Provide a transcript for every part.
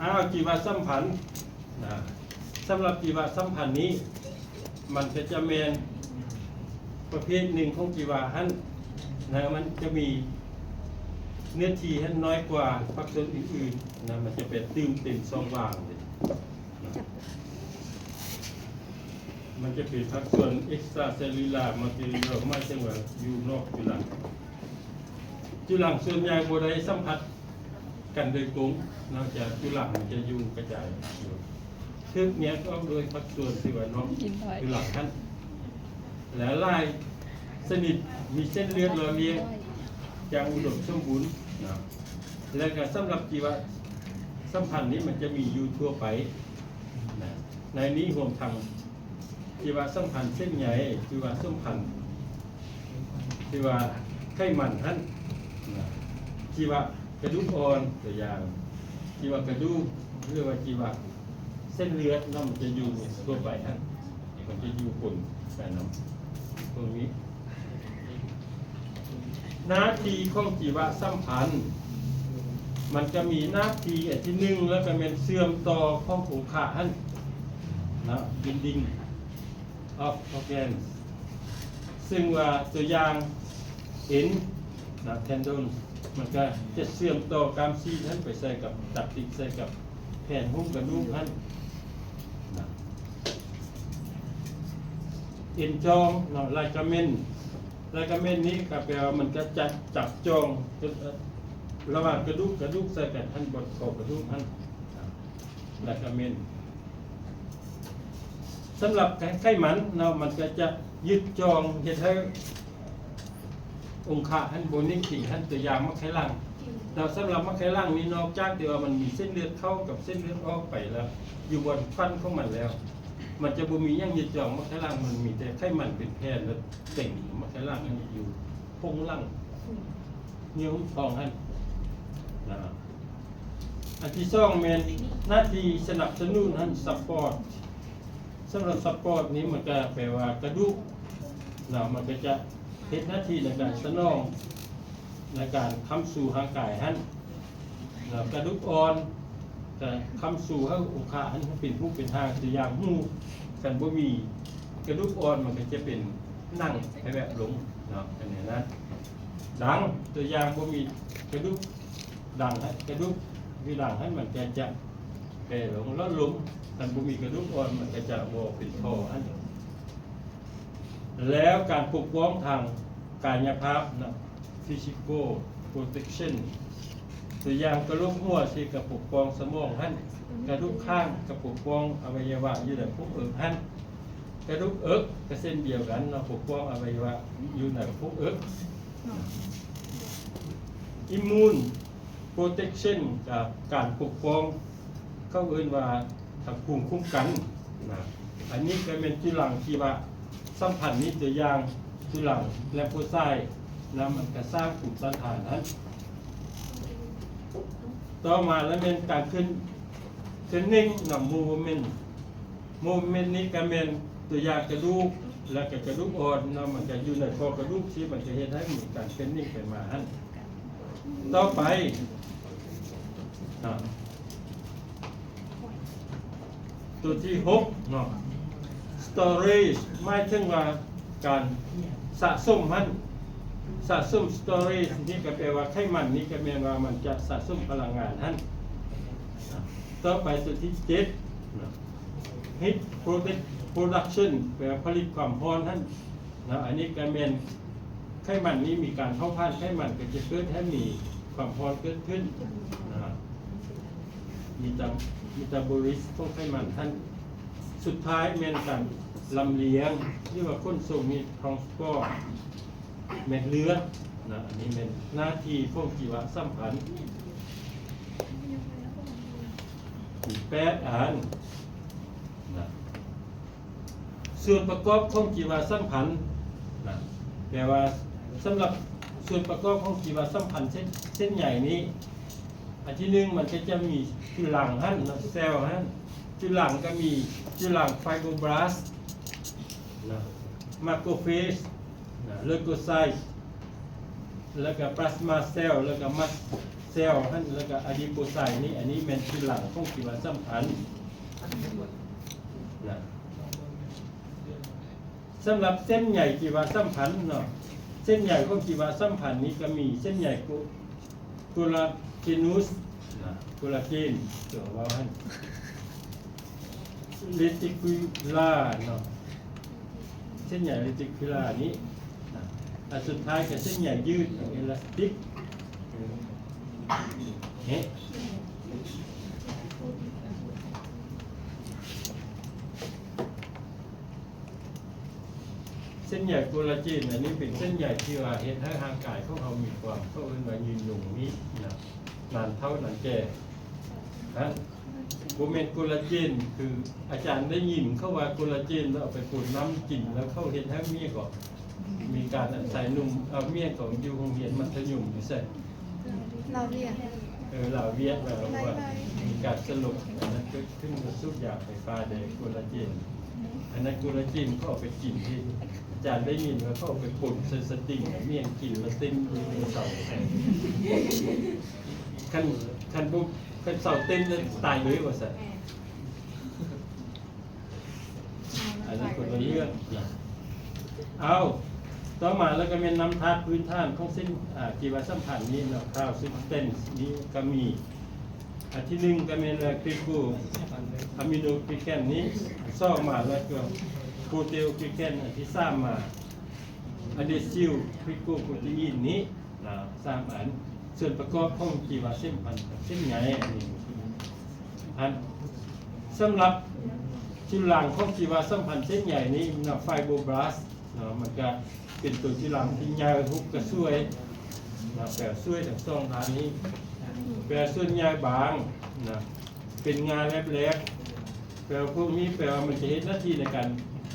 ອ້າວ ຈີວະສຳພັນນະ ສຳລັບຈີວະສຳພັນນີ້ ມັນກໍຈະແມ່ນປະເພດໜຶ່ງຂອງຈີວະຫັ້ນນະ ມັນຈະມີເນື້ອທີ່ຫັ້ນນ້ອຍກວ່າພາກສ່ວນອື່ນໆນະ ມັນຈະໄປຕື່ມເຕັມຊ່ອງວ່າງເລີຍນະ ມັນຈະເປັນພາກສ່ວນ extracellular material ໝາຍເຖິງວ່າຢູ່ນອກຈຸລັງ ຈຸລັງສ່ວນໃຫຍ່ບໍ່ໄດ້ສຳຜັດ ກັນໂດຍກົງ ນອກຈາກຈຸລັງມັນຈະຢູ່ກະຈາຍຢູ່ ຖືກແຍກອອກໂດຍພາກສ່ວນທີ່ວ່ານອກຈຸລັງຫັ້ນ ແລະ ຫຼາຍຊະນິດມີເສັ້ນເລືອດຫຼໍ່ລ້ຽງຢ່າງອຸດົມສົມບູນນະ ແລະ ກໍສຳລັບຈີວະສຳພັນນີ້ມັນຈະມີຢູ່ທົ່ວໄປນະ ໃນນີ້ຮວມທັງ ຈີວະສຳພັນເສັ້ນໃຍ ຈີວະສຳພັນ ທີ່ວ່າໄຂມັນຫັ້ນນະ ຈີວະກະດູກອ່ອນ ຕົວຢ່າງ ຈີວະກະດູກ ຫຼືວ່າຈີວະເສັ້ນເລືອດນຳ ຈະຢູ່ທົ່ວໄປຫັ້ນ ມັນຈະຢູ່ປົນກັນນຳ ພວກນີ້ ໜ້າທີ່ຂອງຈີວະສຳພັນ ມັນຈະມີໜ້າທີ່ອັນທີໜຶ່ງ ແລ້ວກໍແມ່ນເຊື່ອມຕໍ່ຂອງອົງຄະຫັ້ນນະ building of organs ຊຶ່ງວ່າຕົວຢ່າງເອັນນະ tendon ມັນກໍຈະເຊື່ອມຕໍ່ກ້າມຊີ້ນຫັ້ນໄປໃສ່ກັບຕັບຕິດໃສ່ກັບແຜ່ນຫຸ້ມກະດູກຫັ້ນນະ ເອັນຈອງເນາະ ligament ligament ນີ້ກໍແປວ່າມັນຈະຈັບ ຈັບຈອງລະຫວ່າງກະດູກ ກະດູກໃສ່ກັນຫັ້ນ ບ່ອນຂໍ້ກະດູກຫັ້ນ ligament ສຳລັບໄຂມັນເນາະ ມັນກໍຈະຍຶດຈອງເຮັດໃຫ້ອົງຄະຫັ້ນບໍ່ເໜັງຕີງຫັ້ນ ຕົວຢ່າງໝາກໄຂ່ຫຼັງເນາະ ສຳລັບໝາກໄຂ່ຫຼັງນີ້ ນອກຈາກທີ່ວ່າມັນມີເສັ້ນເລືອດເຂົ້າກັບເສັ້ນເລືອດອອກໄປແລ້ວ ຢູ່ບ່ອນຟັນຂອງມັນແລ້ວ ມັນຈະບໍ່ມີຫຍັງຍຶດຈອງໝາກໄຂ່ຫຼັງ ມັນມີແຕ່ໄຂມັນເປັນແຜ່ນ ແລ້ວເຕັງໝາກໄຂ່ຫຼັງນັ້ນຢູ່ໂພງຫຼັງ ເຫຍື້ອຫຸ້ມທ້ອງຫັ້ນນະ. ອັນທີສອງແມ່ນໜ້າທີ່ສະໜັບສະໜູນຫັ້ນ support ສຳລັບ support ນີ້ມັນກະແປວ່າກະດູກເນາະ ມັນກະຈະເຮັດໜ້າທີ່ໃນການສະໜອງ ໃນການຄ້ຳຊູຮ່າງກາຍຫັ້ນ ແລ້ວກະດູກອ່ອນກະຄ້ຳຊູໃຫ້ອົງຄະຫັ້ນເປັນຮູບເປັນຮ່າງ ຕົວຢ່າງຫູ ຄັນບໍ່ມີກະດູກອ່ອນມັນກະຈະເປັນໜັງແບບລົງເນາະ ອັນນີ້ນະ ດັງ ຕົວຢ່າງບໍ່ມີກະດູກດັງ ກະດູກຢູ່ດັງຫັ້ນມັນກະຈະແຜ່ລົງ ຫຼອດລົມ ຄັນບໍ່ມີກະດູກອ່ອນມັນກະຈະບໍ່ເປັນທໍ່ຫັ້ນ ແລ້ວການປົກປ້ອງທາງກາຍະພາບນະ physical protection ຕົວຢ່າງກະໂຫຼກຫົວຊິກະປົກປ້ອງສະໝອງຫັ້ນ ກະດູກຂ້າງກະປົກປ້ອງອະໄວຍະວະຢູ່ໃນພວກເອິກຫັ້ນ ກະດູກເອິກກະເຊັ່ນດຽວກັນເນາະ ປົກປ້ອງອະໄວຍະວະຢູ່ໃນພວກເອິກ immune protection ກະການປົກປ້ອງ ເຂົາເອີ້ນວ່າ ທາງພູມຄຸ້ມກັນນະ ອັນນີ້ກໍແມ່ນຈຸລັງທີ່ວ່າສຳພັນ ມີຕົວຢ່າງຈຸລັງ lymphocyte ນະ ມັນກໍສ້າງພູມຕ້ານທານຫັ້ນ ຕໍ່ມາແລ້ວແມ່ນການເຄື່ອນ ເຄື່ອນເໜັງນະ movement movement ນີ້ກໍແມ່ນຕົວຢ່າງກະດູກ ແລ້ວກໍກະດູກອ່ອນເນາະ ມັນກໍຢູ່ໃນຂໍ້ກະດູກທີ່ມັນຈະເຮັດໃຫ້ມີການເຄື່ອນເໜັງໄປມາຫັ້ນ ຕໍ່ໄປນະ ຕົວທີຫົກເນາະ storage ໝາຍເຖິງວ່າການສະສົມຫັ້ນ ສະສົມ storage ນີ້ກໍແປວ່າໄຂມັນນີ້ກໍແມ່ນວ່າມັນຈະສະສົມພະລັງງານຫັ້ນ ຕໍ່ໄປຕົວທີເຈັດນະ heat product- production ແປວ່າຜະລິດຄວາມຮ້ອນຫັ້ນນະ ອັນນີ້ກໍແມ່ນໄຂມັນນີ້ມີການເຜົາຜານໄຂມັນ ກໍຈະເກີດໃຫ້ມີຄວາມຮ້ອນເກີດຂຶ້ນນະ meta- metabolism ຂອງໄຂມັນຫັ້ນ ສຸດທ້າຍແມ່ນການລຳລຽງ ຫຼືວ່າຂົນສົ່ງນີ້ transport ແມ່ນເລືອດນະ ອັນນີ້ແມ່ນໜ້າທີ່ຂອງຈີວະສຳພັນ ມີແປດອັນນະ ສ່ວນປະກອບຂອງຈີວະສຳພັນນະ ແປວ່າສຳລັບສ່ວນປະກອບຂອງຈີວະສຳພັນເຊັ່ນ ເຊັ່ນໃຍນີ້ ອັນທີໜຶ່ງ ມັນກໍຈະມີຈຸລັງຫັ້ນເນາະ ເຊວຫັ້ນ ຈຸລັງກໍມີຈຸລັງ fibroblast ນະ macrophage ນະ leukocyte ແລ້ວກໍ plasma cell ແລ້ວກໍ mast cell ຊວຫັ້ນ ແລ້ວກໍອາດີໂປໄຊນີ້ ອັນນີ້ແມ່ນຈຸລັງຂອງຈີວະສຳພັນນະ. ສຳລັບເສັ້ນໃຍຈີວະສຳພັນເນາະ, ເສັ້ນໃຍຂອງຈີວະສຳພັນນີ້ກໍມີເສັ້ນໃຍໂກ ໂກລາເຈນູສນະ, ໂກລາເຈນ ຕົວເວົ້າຫັ້ນ ເຣຕິຄູລາເນາະ, ເສັ້ນໃຍເຣຕິຄູລານີ້ນະ. ອັນສຸດທ້າຍກໍເສັ້ນໃຍຍືດ ເອລາສຕິກ ເອີ ເຮັດ ເສັ້ນໃຍໂກລາເຈນ ອັນນີ້ເປັນເສັ້ນໃຍທີ່ວ່າເຮັດໃຫ້ຮ່າງກາຍຂອງເຮົາມີຄວາມ ເຂົາເອີ້ນວ່າຍືນຍົງນີ້ນະ, ນານເຖົ້ານານແກ່ນະ. ບໍ່ແມ່ນໂກລາເຈນ ຄືອາຈານໄດ້ຍິນເຂົາວ່າໂກລາເຈນ ແລ້ວເອົາໄປປົນນ້ຳກິນ ແລ້ວເຂົາເຮັດໃຫ້ມີຫຍັງເກາະ ມີການໃສ່ໜຸ່ມ ເອົາ ມີຫຍັງເກາະ ຢູ່ໂຮງຮຽນມັດທະຍົມຢູ່ໃສ ລາວວຽດ ເອີ ລາວວຽດ ລາວວ່າມີການສະຫຼົບ ອັນນັ້ນເກີດຂຶ້ນ ເພາະສູບຢາໄຟຟ້າແດ່ ໂກລາເຈນ. ອັນນັ້ນໂກລາເຈນເຂົາເອົາໄປກິນ ທີ່ອາຈານໄດ້ຍິນວ່າເຂົາເອົາໄປປົນໃສ່ສະຕິງ ແລ້ວມີຫຍັງກິນ ແລ້ວເຕັ້ນຢູ່ໃນເສົາ. ຄັນ ຄັນບໍ່ ຄັນເສົາເຕັ້ນແລ້ວຕາຍເລີຍວ່າຊັ້ນ. ອັນນັ້ນຄົນລະເລື່ອງນະ. ເອົາ ຕໍ່ມາແລ້ວກໍແມ່ນນຳທາດພື້ນຖານຂອງເສັ້ນ ອາ ຈີວະສຳພັນນີ້ເນາະ, ຄາວຊັບສະແຕນນີ້ກໍມີ ອັນທີໜຶ່ງກໍແມ່ນ ເອີ ກຣີໂກອາມິໂນກຣີແກນນີ້, ສອງມາແລ້ວກໍໂປຣເຕໂອກຣີແກນ, ອັນທີສາມມາອາເດຊິວກຣີໂກໂປຣຕີອິນນີ້. ນະ ສາມອັນ ສ່ວນປະກອບຂອງຈີວະສຳພັນ ເສັ້ນໃຍອັນນີ້. ອັນ ສຳລັບຈຸລັງຂອງຈີວະສຳພັນເສັ້ນໃຍນີ້ນະ ໄຟໂບບລາສເນາະ, ມັນກະເປັນຕົວຈຸລັງທີ່ໃຫຍ່ ຮຸບກະສວຍນະ, ແປວ່າສວຍທັງສອງດ້ານນີ້ ແປວ່າສ່ວນໃຫຍ່ບາງນະ ເປັນງ່າແຫຼບໆ ແປວ່າພວກນີ້ ແປວ່າມັນຈະເຮັດໜ້າທີ່ໃນການ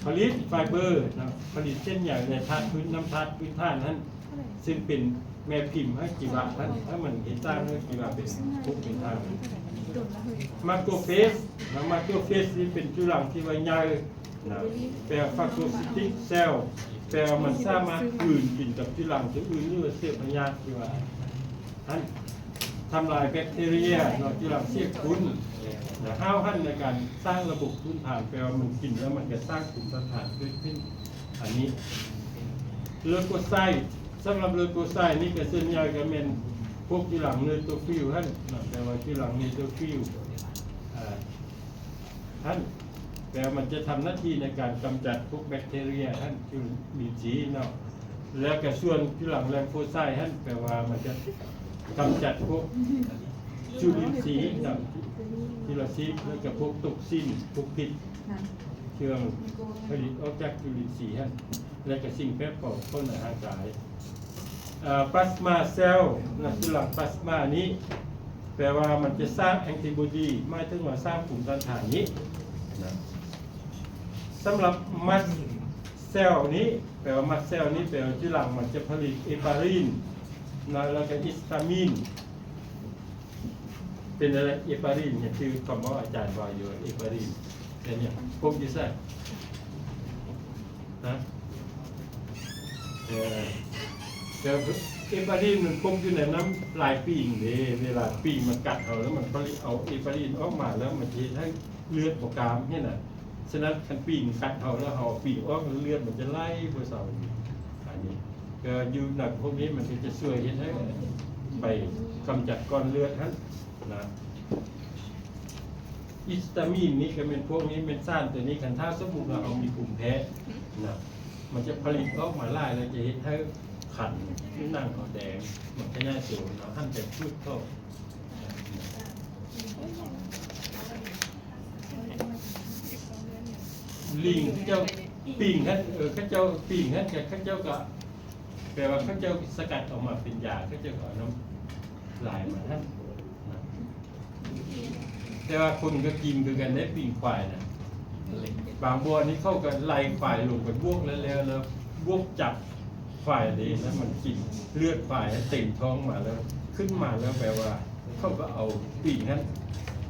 ຜະລິດໄຟເບີນະ, ຜະລິດເສັ້ນໃຍ ແລະ ທາດພື້ນ ນຳທາດພື້ນຖານຫັ້ນ ຊຶ່ງເປັນແມ່ພິມໃຫ້ຈີວະຫັ້ນ ໃຫ້ມັນເຮັດສ້າງໃຫ້ຈີວະເປັນພວກເປັນທາດ. ມາໂຄເຟຈນະ, ມາໂຄເຟຈນີ້ເປັນຈຸລັງທີ່ວ່າໃຫຍ່ນະ, ແປວ່າຟາໂກຊິຕິກເຊວ ແປວ່າມັນສາມາດກືນກິນກັບຈຸລັງຕົວອື່ນ ຫຼືວ່າເຊື້ອພະຍາດທີ່ວ່າຫັ້ນ ທຳລາຍແບັກທີເຣຍເນາະ, ຈຸລັງເສຍຄຸນນະ, ຫ້າວຫັນໃນການສ້າງລະບົບພູມທານ ແປວ່າມັນກິນແລ້ວມັນຈະສ້າງພູມຕ້ານທານເກີດຂຶ້ນ. ອັນນີ້ເລີໂກໄຊ, ສຳລັບເລີໂກໄຊນີ້ກໍສ່ວນໃຫຍ່ກໍແມ່ນພວກຈຸລັງເນີໂຕຟິວຫັ້ນນະ, ແປວ່າຈຸລັງເນີໂຕຟິວ ອ່າ ຫັ້ນ ແປວ່າມັນຈະທຳໜ້າທີ່ໃນການກຳຈັດພວກແບັກທີເຣຍຫັ້ນ ຈຸລິນຊີເນາະ, ແລ້ວກະສ່ວນຈຸລັງແລມໂຟໄຊຫັ້ນ ແປວ່າມັນຈະກຳຈັດພວກຈຸລິນຊີເນາະ, ຈຸລະຊີ ແລ້ວກະພວກໂຕກຊິນ ພວກພິດ ເຄື່ອງຜະລິດອອກຈາກຈຸລິນຊີຫັ້ນ ແລະກະສິ່ງແປກປອມເຂົ້າໃນຮ່າງກາຍ. ເອີ ປລາສມາເຊວນະ, ຈຸລັງປລາສມານີ້ ແປວ່າມັນຈະສ້າງແອນຕິບໍດີ ໝາຍເຖິງວ່າສ້າງພູມຕ້ານທານນີ້ນະ. ສຳລັບມັດເຊວນີ້ ແປວ່າມັດເຊວນີ້ ແປວ່າຈຸລັງມັນຈະຜະລິດເອປາຣິນນະ ແລ້ວກໍຮີສຕາມິນ. ເປັນອະໄລເອປາຣິນນີ້? ຄືຄຳເວົ້າອາຈານເວົ້າຢູ່ ເອປາຣິນເປັນຫຍັງ? ພົບຢູ່ໃສ? ຮະ? ເອີ ແຕ່ເອປາຣິນມັນພົບຢູ່ໃນນ້ຳລາຍປີງເດ້, ເວລາປີງມັນກັດເຮົາແລ້ວ ມັນຜະລິດເອົາເອປາຣິນອອກມາ ແລ້ວມັນຈະເຮັດໃຫ້ເລືອດບໍ່ກາມຫັ້ນນະ. ສະນັ້ນ ຄັນປີງກັດເຮົາແລ້ວ ເຮົາເອົາປີງອອກ ເລືອດມັນຈະໄຫຼບໍ່ເຊົາ. ອັນນີ້ກໍຢູ່ໃນພວກນີ້ ມັນກໍຈະຊ່ວຍເຮັດໃຫ້ໄປກຳຈັດກ້ອນເລືອດຫັ້ນນະ. ຮີສຕາມິນນີ້ກໍແມ່ນ ພວກນີ້ແມ່ນສານຕົວນີ້ ຄັນຖ້າສົມມຸດວ່າເຮົາມີພູມແພ້ນະ ມັນຈະຜະລິດອອກມາຫຼາຍ ແລ້ວຈະເຮັດໃຫ້ຄັນ ຜິວໜັງເຮົາແດງ ມັນຂະຫຍາຍໂຕເນາະ, ຫັ້ນແຕ່ພືດເຂົາ ລີງ ເຂົາເຈົ້າ ປີງຫັ້ນ ເອີ ເຂົາເຈົ້າປີງຫັ້ນ ເຂົາເຈົ້າກໍ ແປວ່າເຂົາເຈົ້າສະກັດອອກມາເປັນຢາ ເຂົາເຈົ້າກໍເອົານ້ຳລາຍມາຫັ້ນນະ. ແຕ່ວ່າຄົນກໍກິນຄືກັນເດ້ ປີງຄວາຍນະ. ບາງບ່ອນນີ້ເຂົາກໍໄລ່ຄວາຍລົງໄປບວກແລ້ວ ແລ້ວ ແລ້ວບວກຈັບຄວາຍເດ້ ແລ້ວມັນກິນເລືອດຄວາຍໃຫ້ເຕັມທ້ອງມາ ແລ້ວຂຶ້ນມາແລ້ວ ແປວ່າເຂົາກໍເອົາປີກຫັ້ນ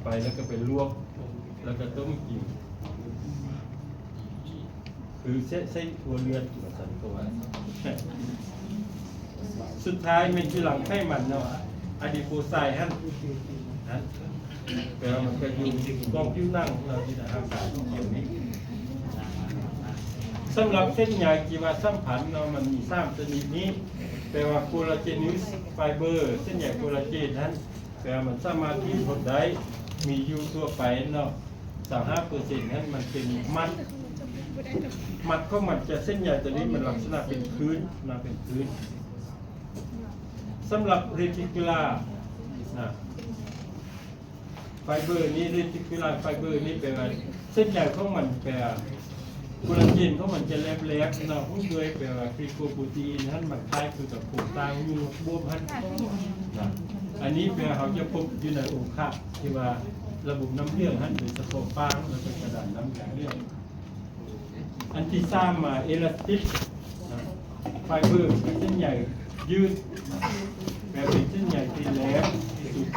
ໄປ ແລ້ວກໍໄປລວກ ແລ້ວກໍຕົ້ມກິນ ຄືໃຊ້ ໃຊ້ຫົວເລືອດວ່າຊັ້ນ ເພາະວ່າ ສຸດທ້າຍແມ່ນຈຸລັງໄຂມັນເນາະ. ອາດີໂປໄຊຫັ້ນ ຫັ້ນ ແປວ່າມັນກະຢູ່ກ້ອງຜິວໜັງເນາະ ທີ່ທາງການຂອງເຮົານີ້. ສຳລັບເສັ້ນໃຍຈີວະສຳພັນເນາະ ມັນມີສາມຊະນິດນີ້ ແປວ່າໂຄລາເຈນເນສໄຟເບີ ເສັ້ນໃຍໂຄລາເຈນຫັ້ນ ແປວ່າມັນສາມາດຢືດທົນໄດ້ ມີຢູ່ທົ່ວໄປເນາະ ຊາວຫ້າເປີເຊັນຫັ້ນ ມັນເປັນມັດ ມັດຂອງມັນຈະ ເສັ້ນໃຍຕົວນີ້ມັນລັກສະນະເປັນຄື້ນເນາະ ເປັນຄື້ນ. ສຳລັບເຣຕິກູລານະ ໄຟເບີນີ້ ເຣຕິກູລາໄຟເບີນີ້ແປວ່າເສັ້ນໃຍຂອງມັນ ແປວ່າໂຄລາເຈນຂອງມັນຈະແຫຼບໆເນາະ ຮຸ້ມດ້ວຍແປວ່າກລີໂຄໂປຣຕີນຫັ້ນ ມັນຄ້າຍຄືກັບໂຄງສ້າງຢູ່ບວບຫັ້ນນະ. ອັນນີ້ແປວ່າເຮົາຈະພົບຢູ່ໃນອົງຄະທີ່ວ່າລະບົບນ້ຳເຫຼືອງຫັ້ນ ໂດຍສະເພາະຟາງ ແລ້ວກໍກະດານນ້ຳເຫຼືອງ. ອັນທີສາມມາ ເອລາສຕິກໄຟເບີ ເປັນເສັ້ນໃຍຢືດ ແບບເປັນເສັ້ນໃຍທີ່ແຫຼມທີ່ສຸດ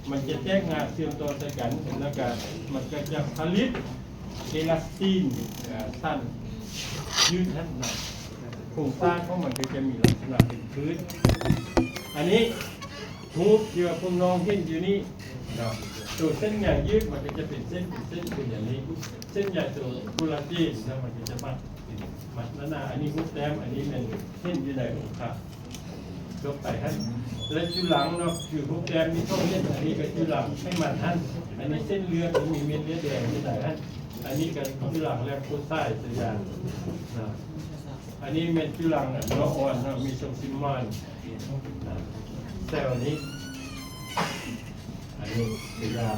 ມັນຈະແຕກງ່າຍເຊື່ອມຕໍ່ໃສ່ກັນ ແລ້ວກະມັນກະຈະຜະລິດເອລາສຕິນ ເອີ ສັ້ນ ຢືດຫັ້ນນະ ໂຄງສ້າງຂອງມັນກະຈະມີລັກສະນະເປັນພື້ນ. ອັນນີ້ຮູບທີ່ວ່າພວກນ້ອງເຫັນຢູ່ນີ້ເນາະ ໂຕເສັ້ນໃຍຢືດມັນກະຈະເປັນເສັ້ນ ເປັນເສັ້ນເປັນອັນນີ້ ເສັ້ນໃຍໂຕໂຄລາເຈນນະ ມັນກະຈະມັດ ມັດໜາໆ. ອັນນີ້ຮູບແຕ້ມ ອັນນີ້ແມ່ນເຫັນຢູ່ໃນອົງຄະທົ່ວໄປຫັ້ນ ແລະ ຈຸລັງເນາະ ຄືຮູບແຕ້ມມີສອງເມັດ ອັນນີ້ກະຈຸລັງໄຂມັນຫັ້ນ ອັນນີ້ເສັ້ນເລືອດ ມີເມັດເລືອດແດງຢູ່ໃນຫັ້ນ ອັນນີ້ກະຈຸລັງແລບໂຄໄຊໂຕຢ່າງນະ. ອັນນີ້ແມ່ນຈຸລັງເນາະອ່ອນເນາະ ເມໂຊຊິມມອນ ແຊວນີ້ ອັນນີ້ຄືວ່າ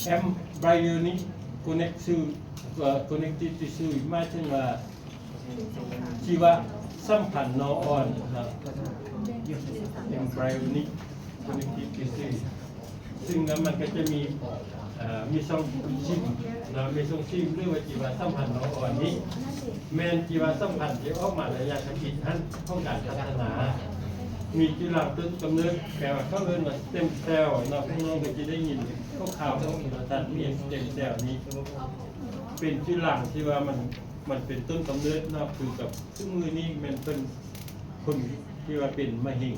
ເອັມໄບໂອນິກ ໂຄເນັກຊີວ ເອີ ໂຄເນັກຕິບທິຊູ່ ໝາຍເຖິງວ່າ ຊີວະສຳພັນໜໍ່ອ່ອນເນາະ ເອັມໄບໂອນິກ ໂຄເນັກຕິບທິຊູ່ ຊຶ່ງມັນກະຈະມີ ເອີ ມີຊ່ອງຊິມເນາະ ມີຊ່ອງຊິມ ຫຼືວ່າຊີວະສຳພັນໜໍ່ອ່ອນນີ້ ແມ່ນຊີວະສຳພັນທີ່ອອກມາໄລຍະທຳອິດຫັ້ນຂອງການພັດທະນາ ມີຈຸລັງຕົ້ນກຳເນີດ ແປວ່າເຂົາເອີ້ນວ່າສະເຕັມເຊວເນາະ ພວກນ້ອງກະຈະໄດ້ຍິນຂ່າວໆ ທາງໂທລະທັດ ມີສະເຕັມເຊວນີ້ ເປັນຈຸລັງທີ່ວ່າມັນ ມັນເປັນຕົ້ນກຳເນີດເນາະ ຄືກັບຊຸມື້ນີ້ແມ່ນເພິ່ນ ຄົນທີ່ວ່າເປັນມະເຮັງ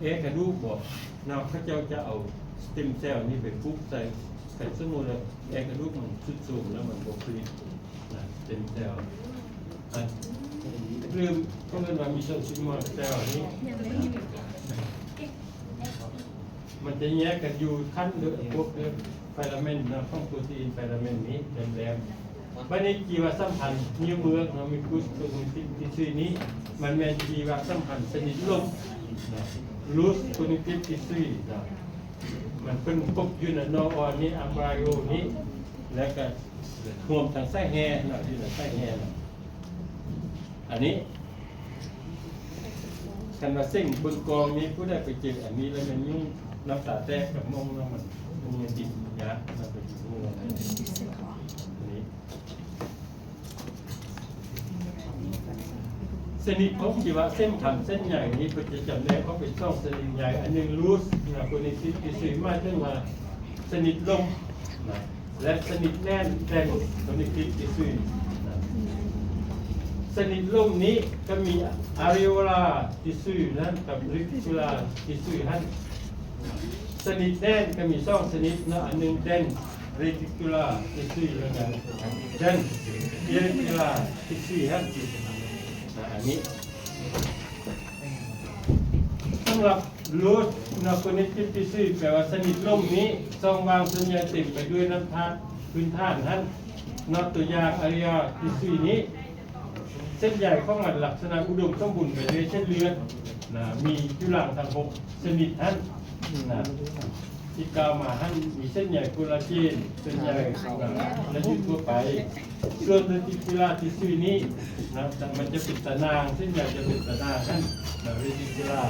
ແອກະດູກບໍເນາະ ເຂົາເຈົ້າຈະເອົາສະເຕັມເຊວນີ້ໄປປູກໃສ່ ຄັນສົມມຸດວ່າແອກະດູກມັນຊຸດໂຊມແລ້ວມັນບໍ່ຜະລິດນະ ສະເຕັມເຊວ ອາ ຫຼືເຂົາເອີ້ນວ່າມີໂຊຊິມອນເຊວນີ້ ມັນຈະແຍກກັນຢູ່ຂັ້ນເດີ ພວກເດີໄຟລາເມັນເນາະ ຂອງໂປຣຕີນໄຟລາເມັນນີ້ແຫຼມໆ. ບາດນີ້ຈີວະສຳພັນນິ້ວມືກເນາະ ມີກູສໂຄເນັກຕິບທິຊູ່ນີ້ ມັນແມ່ນຈີວະສຳພັນຊະນິດລົບເນາະ ລູສໂຄເນັກຕິບທິຊູ່ເນາະ ມັນເປັນພົບຢູ່ໃນໜໍ່ອ່ອນນີ້ ອາໄບໂອນີ້ ແລະກະຮວມທັງສາຍແຮ່ເນາະ ຢູ່ໃນສາຍແຮ່ເນາະ. ອັນນີ້ ຄັນວ່າເສັງເບິ່ງກອງນີ້ ຜູ້ໃດໄປເຈີອັນນີ້ແລ້ວແມ່ນຫຍຸ້ງ ນ້ຳຕາແຕກກັບໝ່ອງເນາະ ມັນ ມັນຍັງຕິດຍາກ ມັນໄປຢູ່ເມືອງອັນນີ້ ຊະນິດຂອງຊີວະເສັ້ນພັນເສັ້ນໃຍນີ້ ເພິ່ນຈະຈຳແນກອອກເປັນສອງຊະນິດໃຫຍ່ ອັນໜຶ່ງລູສນະ ໂຄເນັກຕິບທິຊູ່ ໝາຍເຖິງວ່າຊະນິດລົມນະ ແລະ ຊະນິດແໜ້ນ ເດນສ໌ ໂຄເນັກຕິບທິຊູ່ ຊະນິດລົມນີ້ກະມີອາຣີໂອລາທິຊູ່ຫັ້ນ ກັບເຣຕິກູລາທິຊູ່ຫັ້ນ. ຊະນິດແໜ້ນກະມີສອງຊະນິດເນາະ ອັນໜຶ່ງເດນສ໌ ເຣຕິກູລາທິຊູ່ ແລ້ວກະເດນສ໌ ອີເຣຕິກູລາທິຊູ່ຫັ້ນ ອັນນີ້ ສຳລັບລູສນະ ໂຄເນັກຕິບທິຊູ່ ແປວ່າຊະນິດລົມນີ້ ຊ່ອງວ່າງສ່ວນໃຫຍ່ເຕັມໄປດ້ວຍນ້ຳທາດພື້ນຖານຫັ້ນເນາະ ຕົວຢ່າງອາຣີໂອລາທິຊູ່ນີ້ ເສັ້ນໃຍຂອງມັນລັກສະນະອຸດົມສົມບູນໄປດ້ວຍເສັ້ນເລືອດນະ ມີຈຸລັງທັງຫົກຊະນິດຫັ້ນນະ ທີ່ກ່າວມາຫັ້ນ ມີເສັ້ນໃຍໂຄລາເຈນ ເສັ້ນໃຍນະ ແລະ ຢູ່ທົ່ວໄປ. ສ່ວນເຣຕິກູລາທິຊູ່ນີ້ນະ ມັນຈະເປັນຕາໜ່າງ ເສັ້ນໃຍຈະເປັນຕາໜ່າງຫັ້ນນະ ເຣຕິກູລາ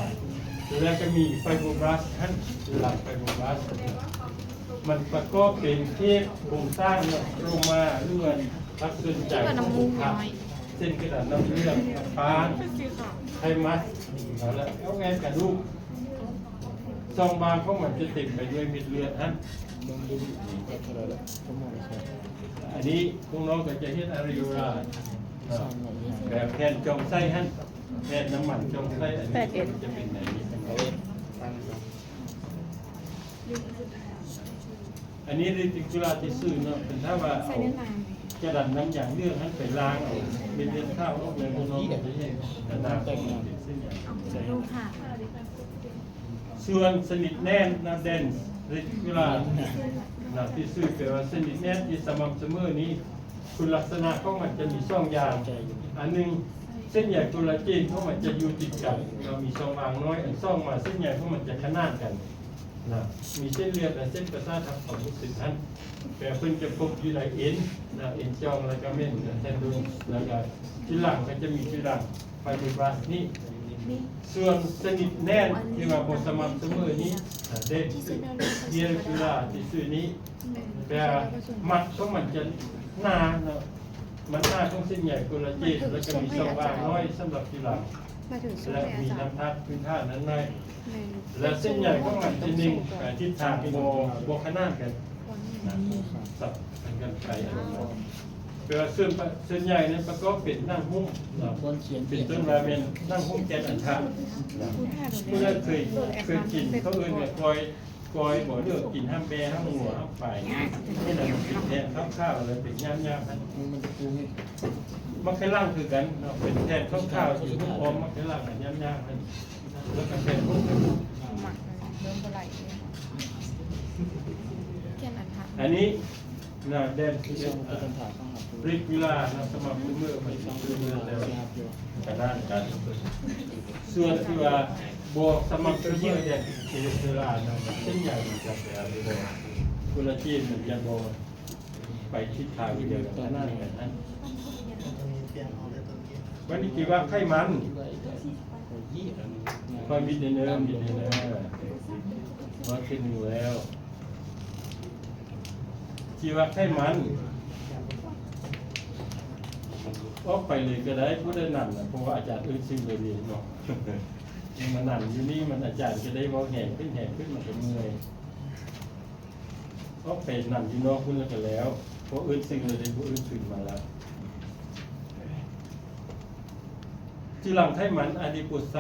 ແລ້ວກະມີໄຟໂບບລາສຫັ້ນ ຄືຫຼັງໄຟໂບບລາສ ມັນປະກອບເປັນເຂດໂຄງສ້າງເນາະ ໂສໂຕຣມາ ຫຼືວ່າພາກສ່ວນໃຈຂອງໂຄງພະ ເຊັ່ນ ກະດານນ້ຳເຫຼືອງ ຟາງ ໄທມັສ ແລະ ແອວແອດກະດູກ. ຊ່ອງວ່າງຂອງມັນຈະເຕັມໄປດ້ວຍເມັດເລືອດຫັ້ນ. ອັນນີ້ພວກນ້ອງກໍຈະເຫັນອະຣີໂອລາເນາະ ແບບແຜ່ນຈ່ອງໄສ້ຫັ້ນ ແຜ່ນນ້ຳມັນຈ່ອງໄສ້ ອັນນີ້ມັນຈະເປັນແນວນີ້. ອັນນີ້ເຣຕິກູລາທິຊູເນາະ ເປັນຖ້າວ່າເອົາຈະດັນນ້ຳຢາງເຫຼືອງຫັ້ນໄປລ້າງເອົາເມັດເລືອດຂາວອອກ ແລ້ວພວກນ້ອງກໍຈະເຫັນໜ້າຂອງມັນເປັນເສັ້ນໃຍ. ສ່ວນສະໜິດແໜ້ນນະ ເດນສ໌ເຣຕິກູລານະ ທີ່ຊື່ແປວ່າສະໜິດແໜ້ນທີ່ສະໝ່ຳສະເໝີນີ້ ຄຸນລັກສະນະຂອງມັນຈະມີສອງຢ່າງ. ອັນໜຶ່ງ ເສັ້ນໃຍໂຄລາເຈນຂອງມັນຈະຢູ່ຕິດກັນ ແລ້ວມີຊ່ອງວ່າງນ້ອຍ. ອັນສອງມາ ເສັ້ນໃຍຂອງມັນຈະຂະໜານກັນນະ ມີເສັ້ນເລືອດ ແລະ ເສັ້ນປະສາດຮັບຄວາມຮູ້ສຶກຫັ້ນ. ແຕ່ເພິ່ນຈະພົບຢູ່ໃນເອັນນະ ເອັນຈອງ ແລ້ວກໍເມັນແທນໂດນ ແລ້ວກໍຈຸລັງ ກໍຈະມີຈຸລັງ ໄຟເບຣັບລາສນີ້. ສ່ວນສະໜິດແໜ້ນທີ່ວ່າບໍ່ສະໝ່ຳສະເໝີນີ້ ເດນ ເຣຕິກູລາທີ່ຊື່ນີ້ ແຕ່ມັດຂອງມັນຈະໜາເນາະ ມັນໜາຂອງເສັ້ນໃຍໂຄລາເຈນ ແລ້ວກໍມີຊ່ອງວ່າງນ້ອຍສຳລັບຈຸລັງ ແລະ ມີນ້ຳທາດພື້ນຖານນັ້ນໜ້ອຍ ແລະ ເສັ້ນໃຍຂອງມັນຈະໜິ່ງໄປທິດທາງບໍ່ ບໍ່ຂະໜານກັນນະ ສັບພັນກັນໄປ. ແປວ່າສ່ວນ ສ່ວນໃຫຍ່ນັ້ນປະກອບເປັນໜັງຫຸ້ມເນາະ ເປັນຕົ້ນວ່າແມ່ນໜັງຫຸ້ມແກ່ນອັນທະນະ. ຜູ້ໃດເຄີຍ ເຄີຍກິນ ເຂົາເອີ້ນວ່າກ້ອຍ ກ້ອຍບໍ່ ຫຼືວ່າກິນຫ້ຳແບ້ ຫ້ຳງົວ ຫ້ຳຄວາຍ ເຮັດໃຫ້ມັນເປັນແຜ່ນຂາວໆ ແລ້ວເປັນຫຍາບໆຫັ້ນ. ມັນຈະປຸງໃຫ້ ໝາກໄຂ່ຫຼັງຄືກັນເນາະ ເປັນແຜ່ນຂາວໆ ຢູ່ອ້ອມໝາກໄຂ່ຫຼັງຫັ້ນ ຫຍາບໆຫັ້ນ ແລ້ວກໍແຜ່ນ ໝາກເລີ່ມບໍ່ໄຫຼເລີຍ ແກ່ນອັນທະ ອັນນີ້ ນະ ເດນ ເຣຕິກູລານະ ສະໝ່ຳສະເໝີໄປເລື້ອຍໆ ແລ້ວກະດ້ານກັນ. ສ່ວນທີ່ວ່າບໍ່ສະໝ່ຳສະເໝີ ເດນ ເຣຕິກູລານະ ເສັ້ນໃຍມັນຈະແບບນີ້ບໍ່ ໂຄລາເຈນມັນຈະບໍ່ໄປທິດທາງດຽວກັນ ຂະໜານກັນຫັ້ນ. ບັດນີ້ທີ່ວ່າໄຂມັນ ຄ່ອຍບິດແນ່ເດີ ບິດແນ່ເດີ ວ່າຂຶ້ນຢູ່ແລ້ວ. ທີ່ວ່າໄຂມັນ ອອກໄປເລີຍກໍໄດ້ ຜູ້ໃດນຳນະ ເພາະວ່າອາຈານເອີ້ນຊື່ເລີຍເນາະ ມານຳຢູ່ນີ້ ມັນອາຈານຈະໄດ້ເວົ້າແຮງຂຶ້ນ ແຮງຂຶ້ນ ມັນກໍເມື່ອຍ. ອອກໄປນຳຢູ່ນອກພຸ້ນແລ້ວກໍແລ້ວ ເພາະເອີ້ນຊື່ເລີຍ ບໍ່ເອີ້ນຄືນມາແລ້ວ. ຈຸລັງໄຂມັນອາດີໂປໄຊ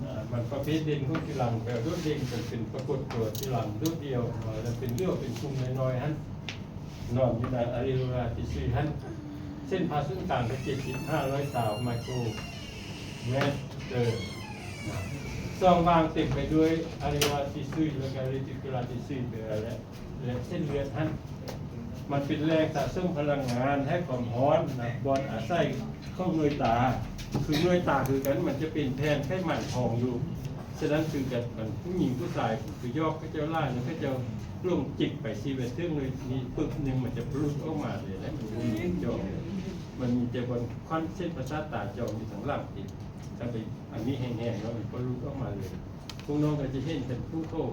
ອາ ມັນປະເພດເດັ່ນຂອງຈຸລັງ ແບບໂດດເດັ່ນກັນ ເປັນປາກົດຕົວຈຸລັງໂດດດ່ຽວ ແລ້ວເປັນເຫຼືອເປັນກຸ່ມນ້ອຍໆຫັ້ນ ນອນຢູ່ໃນອາຣີໂອລາທິຊູຫັ້ນ. ເສັ້ນຜ່າສູນກາງກໍເຈັດສິບ ຫ້າຮ້ອຍຊາວໄມໂຄຣແມັດເຕີ ຊ່ອງວ່າງເຕັມໄປດ້ວຍອາຣີໂອລາທິຊູ ແລ້ວກໍເຣຕິກູລາທິຊູ ແລະ ແລະ ເສັ້ນເລືອດຫັ້ນ ມັນເປັນແຫຼ່ງສະສົມພະລັງງານ ໃຫ້ຄວາມຮ້ອນນະ ບ່ອນອາໄສຂອງໜ່ວຍຕາ ຄືໜ່ວຍຕາຄືກັນ ມັນຈະເປັນແຜ່ນໄຂມັນພອງຢູ່. ສະນັ້ນຄືກັນ ມັນຜູ້ຍິງຜູ້ຊາຍ ຄືຢອກເຂົາເຈົ້າຫຼາຍ ເຂົາເຈົ້າລົງຈິກໄປຊີແວັດເທິງໜ່ວຍນີ້ປຶບໜຶ່ງ ມັນຈະປະລຸດອອກມາເລີຍ ແລະ ມັນບໍ່ມີຈອງ ມັນມີແຕ່ບ່ອນຂວັນເສັ້ນປະສາດຕາຈອງຢູ່ທາງຫຼັງຕິ ຖ້າໄປອັນນີ້ແຮງໆ ແລ້ວມັນປະລຸດອອກມາເລີຍ. ພວກນ້ອງກໍຈະເຫັນເປັນຜູ້ເຂົາ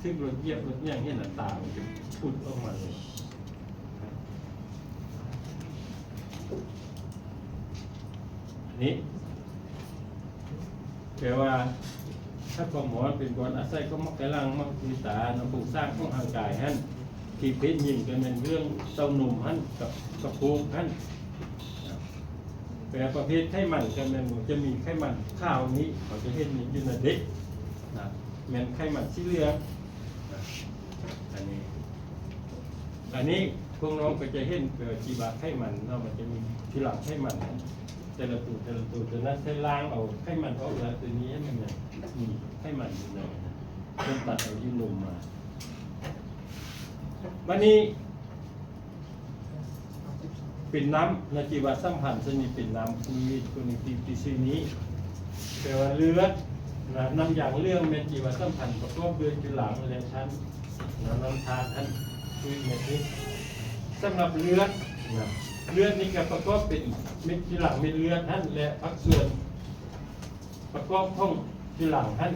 ຖືກລົດຢຽບລົດຫຍັງ ເຫັນອັນຕາມັນຈະປຸດອອກມາເລີຍ. ອັນນີ້ແປວ່າ ຖ້າຄວາມຮ້ອນເປັນບ່ອນອາໄສຂອງໝາກໄຂ່ຫຼັງ ໝາກເມຕາ ນຳໂຄງສ້າງຂອງຮ່າງກາຍຫັ້ນ ທີ່ເພດຍິງກໍແມ່ນເລື່ອງເຕົ້ານົມຫັ້ນ ກັບສະໂພກຫັ້ນ. ແຕ່ປະເພດໄຂມັນກໍແມ່ນຈະມີໄຂມັນຂາວນີ້ ເຮົາຈະເຫັນຢູ່ໃນເດັກນະ ແມ່ນໄຂມັນສີເຫຼືອງນະ. ອັນນີ້ ອັນນີ້ພວກນ້ອງກໍຈະເຫັນ ເອີ ຈີວະໄຂມັນເນາະ ມັນຈະມີຈຸລັງໄຂມັນ ແຕ່ລະໂຕ ແຕ່ລະໂຕ ໂຕນັ້ນໃຊ້ລ້າງເອົາໄຂມັນອອກແລ້ວ ໂຕນີ້ໃຫ້ມັນມີໄຂມັນຢູ່ໃນ ເພິ່ນຕັດເອົາຢູ່ນົມມາ. ບັດນີ້ ເປັນນ້ຳນະ ຈີວະສຳພັນຊະນິດເປັນນ້ຳ ຄື ຄື ຄື ຄື ຄືນີ້ ແປວ່າເລືອດນະ ນ້ຳຢາງເຫຼືອງແມ່ນຈີວະສຳພັນປະກອບດ້ວຍຈຸລັງ ແລະ ຊັ້ນນະ ນ້ຳທາດຫັ້ນ ຄືເມັດນີ້. ສຳລັບເລືອດນະ ເລືອດນີ້ກໍປະກອບເປັນເມັດຈຸລັງ ເມັດເລືອດຫັ້ນ ແລະ ພາກສ່ວນ ປະກອບຂອງຈຸລັງຫັ້ນ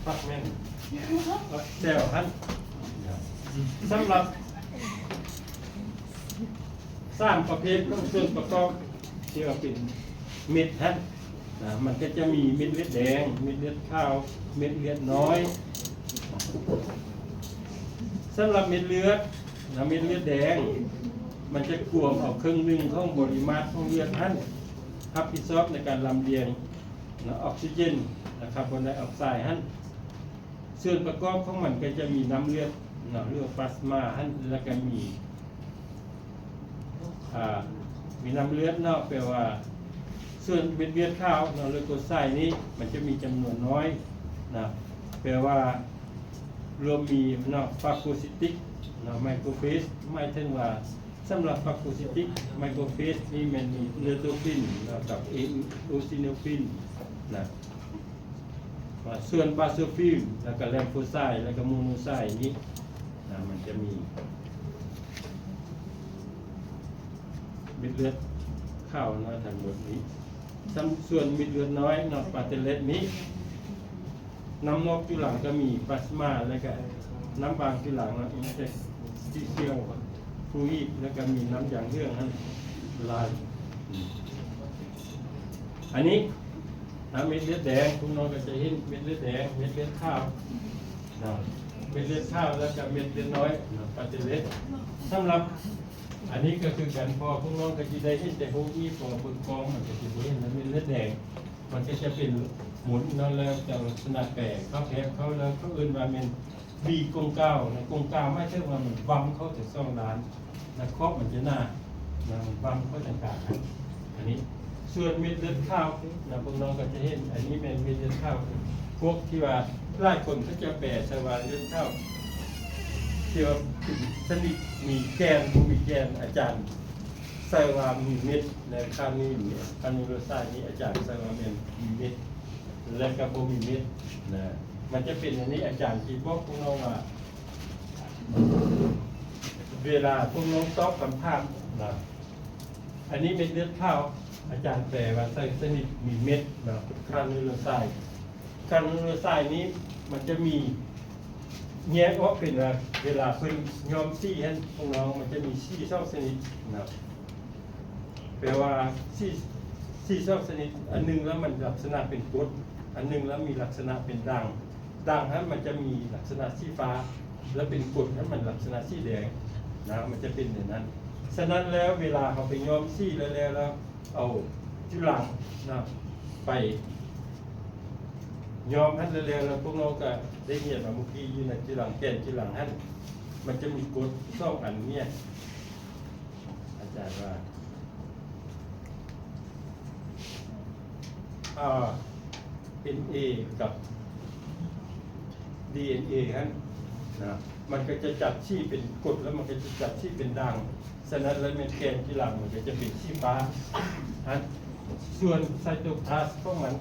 ຟາກແມ່ນແຊວຫັ້ນ. ສຳລັບສາມປະເພດຂອງສ່ວນປະກອບທີ່ວ່າເປັນເມັດຫັ້ນນະ ມັນກໍຈະມີເມັດເລືອດແດງ, ເມັດເລືອດຂາວ, ເມັດເລືອດນ້ອຍ. ສຳລັບເມັດເລືອດນະ ເມັດເລືອດແດງ ມັນຈະກວມເອົາເຄິ່ງໜຶ່ງຂອງບໍລິມາດຂອງເລືອດຫັ້ນ ຮັບຜິດຊອບໃນການລຳລຽງນະ ອອກຊີເຈນນະ ຄາບອນໄດອອກໄຊຫັ້ນ. ສ່ວນປະກອບຂອງມັນກໍຈະມີນ້ຳເລືອດເນາະ ຫຼືວ່າພລາສມາຫັ້ນ ແລ້ວກໍມີ ອ່າ ມີນ້ຳເລືອດເນາະ ແປວ່າ ສ່ວນເມັດເລືອດຂາວເນາະ ເລືອດກົດໃສນີ້ ມັນຈະມີຈຳນວນນ້ອຍນະ ແປວ່າລວມມີເນາະ ຟາໂກຊິຕິກເນາະ ໄມໂຄຣເຟຈ ໝາຍເຖິງວ່າ ສຳລັບຟາໂກຊິຕິກ ໄມໂຄຣເຟຈນີ້ແມ່ນມີເນໂຕຟິນເນາະ ກັບເອໂອຊິໂນຟິນນະ. ວ່າສ່ວນບາໂຊຟິລ ແລ້ວກະແລມໂຟໄຊ ແລ້ວກະໂມໂນໄຊນີ້ນະ ມັນຈະມີເມັດເລືອດຂາວເນາະ ທັງໝົດນີ້. ສ່ວນເມັດເລືອດນ້ອຍເນາະ ປາເຕເລັດນີ້ ນ້ຳນອກຈຸລັງກໍມີພລາສມາ ແລ້ວກະນ້ຳບາງຈຸລັງເນາະ ອິນເຕີສະຕິຊຽວຟລູອິດ ແລ້ວກະມີນ້ຳຢາງເຫຼືອງຫັ້ນຫຼາຍ. ອັນນີ້ ຖ້າເມັດເລືອດແດງ ພວກນ້ອງກໍຈະເຫັນເມັດເລືອດແດງ ເມັດເລືອດຂາວເນາະ ເມັດເລືອດຂາວ ແລ້ວກໍເມັດເລືອດນ້ອຍເນາະ ປາເຕເລັດ. ສຳລັບອັນນີ້ກໍຄືກັນ ເພາະວ່າພວກນ້ອງກໍຊິໄດ້ເຫັນແຕ່ຮູບນີ້ ເພາະວ່າເບິ່ງກ້ອງມັນກໍຊິບໍ່ເຫັນເມັດເລືອດແດງ ມັນກໍຈະເປັນມົນເນາະ ແລ້ວຈະລັກສະນະແປເຂົ້າແທບເຂົ້າ ແລ້ວເຂົາເອີ້ນວ່າແມ່ນ ບີກົງກາວນະ ກົງກາວໝາຍເຖິງວ່າມັນວັ່ມເຂົ້າທັງສອງດ້ານນະ ຂອບມັນຈະໜານະ ມັນວັ່ມເຂົ້າທາງກາງຫັ້ນ. ອັນນີ້ ສ່ວນເມັດເລືອດຂາວນະ ພວກນ້ອງກໍຈະເຫັນ ອັນນີ້ແມ່ນເມັດເລືອດຂາວ ພວກທີ່ວ່າຫຼາຍຄົນເຂົາຈະແປໃສ່ວ່າເລືອດຂາວ ທີ່ວ່າເປັນຊະນິດມີແກ່ນ ບໍ່ມີແກ່ນ ອາຈານໃສ່ວ່າມີເມັດ ແລະ ຄານີ ຄານູໂຣຊາຍນີ້ ອາຈານໃສ່ວ່າແມ່ນມີເມັດ ແລະ ກໍບໍ່ມີເມັດນະ. ມັນຈະເປັນອັນນີ້ ອາຈານທີ່ບອກພວກນ້ອງວ່າ ເວລາພວກນ້ອງຕອບຄຳຖາມນະ ອັນນີ້ເມັດເລືອດຂາວ ອາຈານແປວ່າໃສ່ຊະນິດມີເມັດເນາະ ຄານູໂຣຊາຍ. ຄານູໂຣຊາຍນີ້ມັນຈະມີແຍກອອກເປັນວ່າ ເວລາເພິ່ນຍ້ອມສີຫັ້ນ ພວກນ້ອງ ມັນຈະມີສີສອງຊະນິດເນາະ ແປວ່າສີ ສີສອງຊະນິດ ອັນໜຶ່ງແລ້ວມັນລັກສະນະເປັນກົດ ອັນໜຶ່ງແລ້ວມີລັກສະນະເປັນດ່າງ. ດ່າງຫັ້ນມັນຈະມີລັກສະນະສີຟ້າ ແລະ ເປັນກົດຫັ້ນມັນລັກສະນະສີແດງນະ ມັນຈະເປັນແນວນັ້ນ. ສະນັ້ນແລ້ວເວລາເຮົາໄປຍ້ອມສີແລ້ວ ແລ້ວເອົາຈຸລັງນະ ໄປຍ້ອມຫັ້ນແລ້ວ ແລ້ວພວກນ້ອງກໍໄດ້ຮຽນມາເມື່ອກີ້ຢູ່ໃນຈຸລັງ ແກ່ນຈຸລັງຫັ້ນ ມັນຈະມີກົດສອງອັນເນຍ ອາຈານວ່າ ອ່າ ເອັນເອ ກັບ ດີເອັນເອ ຫັ້ນນະ ມັນກໍຈະຈັບສີເປັນກົດ ແລ້ວມັນກໍຈະຈັບສີເປັນດ່າງ. ສະນັ້ນແລ້ວແມ່ນແກ່ນຈຸລັງມັນກໍຈະເປັນສີຟ້າຫັ້ນ. ສ່ວນໄຊໂຕພລາສຂອງມັນ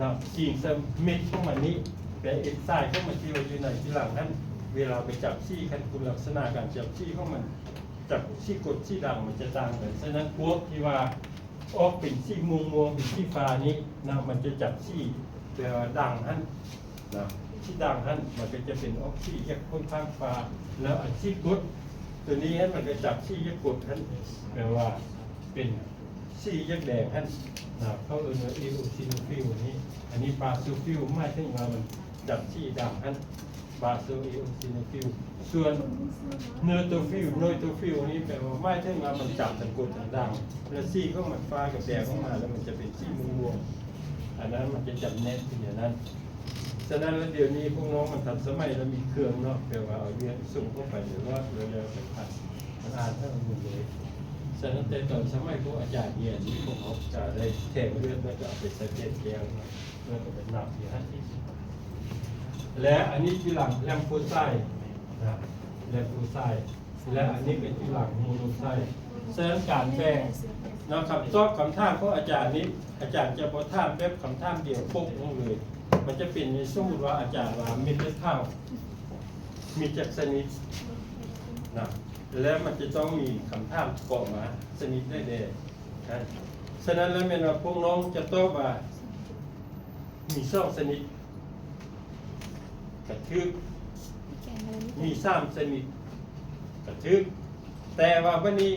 ນະ ຈີນເຊັມເມັດຂອງມັນນີ້ ແປເອັນໄຊຂອງມັນທີ່ວ່າຢູ່ໃນຈຸລັງຫັ້ນ ເວລາໄປຈັບສີ ຄັນຄຸນລັກສະນະການຈັບສີຂອງມັນ ຈາກສີກົດສີດ່າງມັນຈະຕ່າງກັນ. ສະນັ້ນພວກທີ່ວ່າອອກເປັນສີມ່ວງໆ ເປັນສີຟ້ານີ້ນະ ມັນຈະຈັບສີ ແຕ່ວ່າດ່າງຫັ້ນນະ ສີດ່າງຫັ້ນ ມັນກໍຈະເປັນອອກສີຈາກຂ້ອນຂ້າງຟ້າ ແລ້ວອັນສີກົດຕົວນີ້ຫັ້ນ ມັນກໍຈັບສີຈາກກົດຫັ້ນ ແປວ່າເປັນສີຈາກແດງຫັ້ນນະ ເຂົາເອີ້ນວ່າເອໂອຊິໂນຟິລນີ້. ອັນນີ້ບາໂຊຟິລ ໝາຍເຖິງວ່າມັນຈັບສີດ່າງຫັ້ນ ບາໂຊເອໂອຊິໂນຟິລ. ສ່ວນເນີໂຕຟິລ ເນີໂຕຟິລນີ້ແປວ່າໝາຍເຖິງວ່າມັນຈັບທັງກົດທັງດ່າງ ແລະ ສີຂອງມັນຟ້າກະແດງອອກມາ ແລ້ວມັນຈະເປັນສີມ່ວງໆ ອັນນັ້ນມັນຈະຈຳແນກເປັນແນວນັ້ນ. ສະນັ້ນແລ້ວດຽວນີ້ພວກນ້ອງມັນທັນສະໄໝ ແລ້ວມີເຄື່ອງເນາະ ແປວ່າເອົາເລືອດສົ່ງເຂົ້າໄປ ແລ້ວ ແລ້ວ ແລ້ວໄປພັດ ມັນອ່ານທັງໝົດເລີຍ. ສະນັ້ນແຕ່ຕອນສະໄໝພວກອາຈານຮຽນນີ້ ພວກເຮົາຈະໄດ້ແທງເລືອດ ແລ້ວກໍເອົາໄປໃສ່ແກ່ນແກ້ວເນາະ ແລ້ວກໍໄປນັບຢູ່ຫັ້ນ ແລະ ອັນນີ້ຄືຫຼັງແລມໂຟໄຊນະ ແລມໂຟໄຊ ແລະ ອັນນີ້ເປັນຄືຫຼັງໂມໂນໄຊ. ສະນັ້ນການແບ່ງນະ ຄຳຕອບຄຳຖາມຂອງອາຈານນີ້ ອາຈານຈະບໍ່ຖາມແບບຄຳຖາມດຽວປົກລົງເລີຍ. ມັນຈະເປັນໃນສົມມຸດວ່າອາຈານວ່າເມັດເລືອດຂາວມີຈັກຊະນິດນະ ແລ້ວມັນຈະຕ້ອງມີຄຳຖາມປະກອບມາ ຊະນິດໃດແດ່. ສະນັ້ນແລ້ວແມ່ນວ່າພວກນ້ອງຈະຕອບວ່າ ມີສອງຊະນິດ ກະຖືກ, ມີສາມຊະນິດ ກະຖືກ. ແຕ່ວ່າບັດນີ້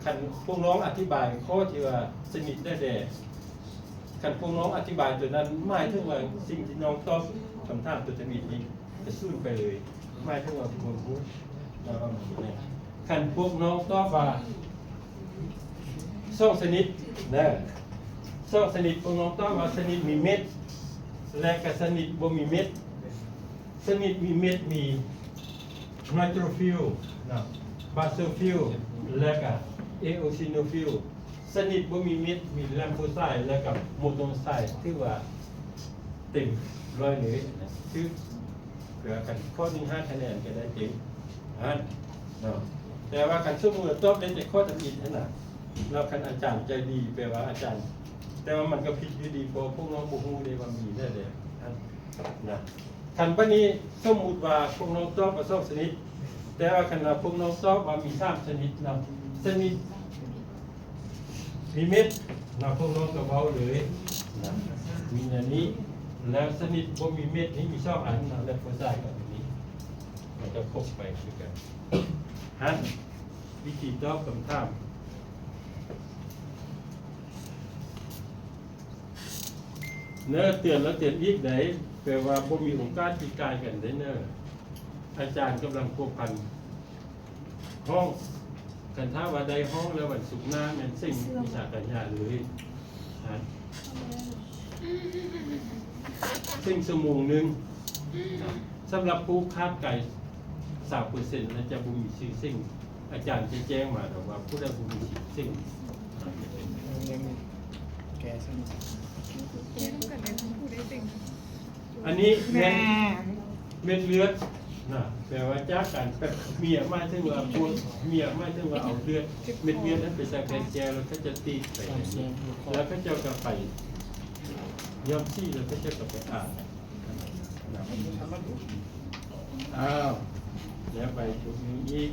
ຄັນພວກນ້ອງອະທິບາຍຂໍ້ທີ່ວ່າຊະນິດໃດແດ່, ຄັນພວກນ້ອງອະທິບາຍຕົວນັ້ນ ໝາຍເຖິງວ່າສິ່ງທີ່ນ້ອງຕອບຄຳຖາມຕົວທຳອິດນີ້ ສູນໄປເລີຍ ໝາຍເຖິງວ່າບໍ່ຮູ້ນະວ່າມັນຢູ່ໃນ ຄັນພວກນ້ອງຕອບວ່າສອງຊະນິດນະ ສອງຊະນິດ ພວກນ້ອງຕອບວ່າຊະນິດມີເມັດ ແລະກະຊະນິດບໍ່ມີເມັດ. ຊະນິດມີເມັດມີ neutrophil ນະ basophil ແລະກະ eosinophil. ຊະນິດບໍ່ມີເມັດມີ lymphocyte ແລະກະ monocyte ຖືວ່າເຕັມຮ້ອຍເລີຍນະ ຖືກ ເພື່ອຄັນຂໍ້ໜຶ່ງຫ້າຄະແນນກໍໄດ້ເຕັມຫັ້ນເນາະ. ແຕ່ວ່າຄັນສົມມຸດວ່າຕອບໄດ້ແຕ່ຂໍ້ທຳອິດຫັ້ນນະ ແລ້ວຄັນອາຈານໃຈດີ ແປວ່າອາຈານ ແຕ່ວ່າມັນກໍຜິດຢູ່ດີ ເພາະພວກນ້ອງບໍ່ຮູ້ເດ້ວ່າມີແທ້ໆຫັ້ນນະ. ຄັນບັດນີ້ສົມມຸດວ່າພວກນ້ອງຕອບວ່າສອງຊະນິດ ແຕ່ວ່າຄັນວ່າພວກນ້ອງຕອບວ່າມີສາມຊະນິດເນາະ ຊະນິດ ມີເມັດນະ ພວກນ້ອງກໍເວົ້າເລີຍນະ ມີອັນນີ້ ແລ້ວຊະນິດບໍ່ມີເມັດນີ້ມີສອງອັນນະ ແລ້ວຜູ້ຊາຍກໍມີ ມັນຈະຄົບໄປຄືກັນຫັ້ນ ວິທີຕອບຄຳຖາມເນີ ເຕືອນແລ້ວເຕືອນອີກໃດ ແປວ່າບໍ່ມີໂອກາດທີ່ກາຍກັນໄດ້ເນີ ອາຈານກຳລັງພົວພັນ ຮ້ອງ ຄັນຖ້າວ່າໄດ້ຮ້ອງແລ້ວວັນສຸກໜ້າແມ່ນເສັງວິຊາປັນຍາເລີຍນະ ເສັງຊົ່ວໂມງໜຶ່ງນະ ສຳລັບຜູ້ຂາດກາຍຊາວເປີເຊັນ ແລະ ຈະບໍ່ມີຊື່ເສັງ ອາຈານຈະແຈ້ງມາດອກວ່າຜູ້ໃດບໍ່ມີຊື່ເສັງ ອັນນີ້ແມ່ນ ແມ່ນ ເມັດເລືອດນະ ແປວ່າຈາກການແປບເມຍ ໝາຍເຖິງວ່າພວກເມຍ ໝາຍເຖິງວ່າເອົາເລືອດ ເມັດເລືອດນັ້ນໄປໃສ່ແຜ່ນແກ້ວ ແລ້ວເຂົາເຈົ້າຕີບໄປ ແລ້ວເຂົາເຈົ້າກໍໄປຍ້ອມສີ ແລ້ວເຂົາເຈົ້າກໍໄປອາບນະ. ອ້າວ ແລ້ວໄປຈຸດໜຶ່ງອີກ.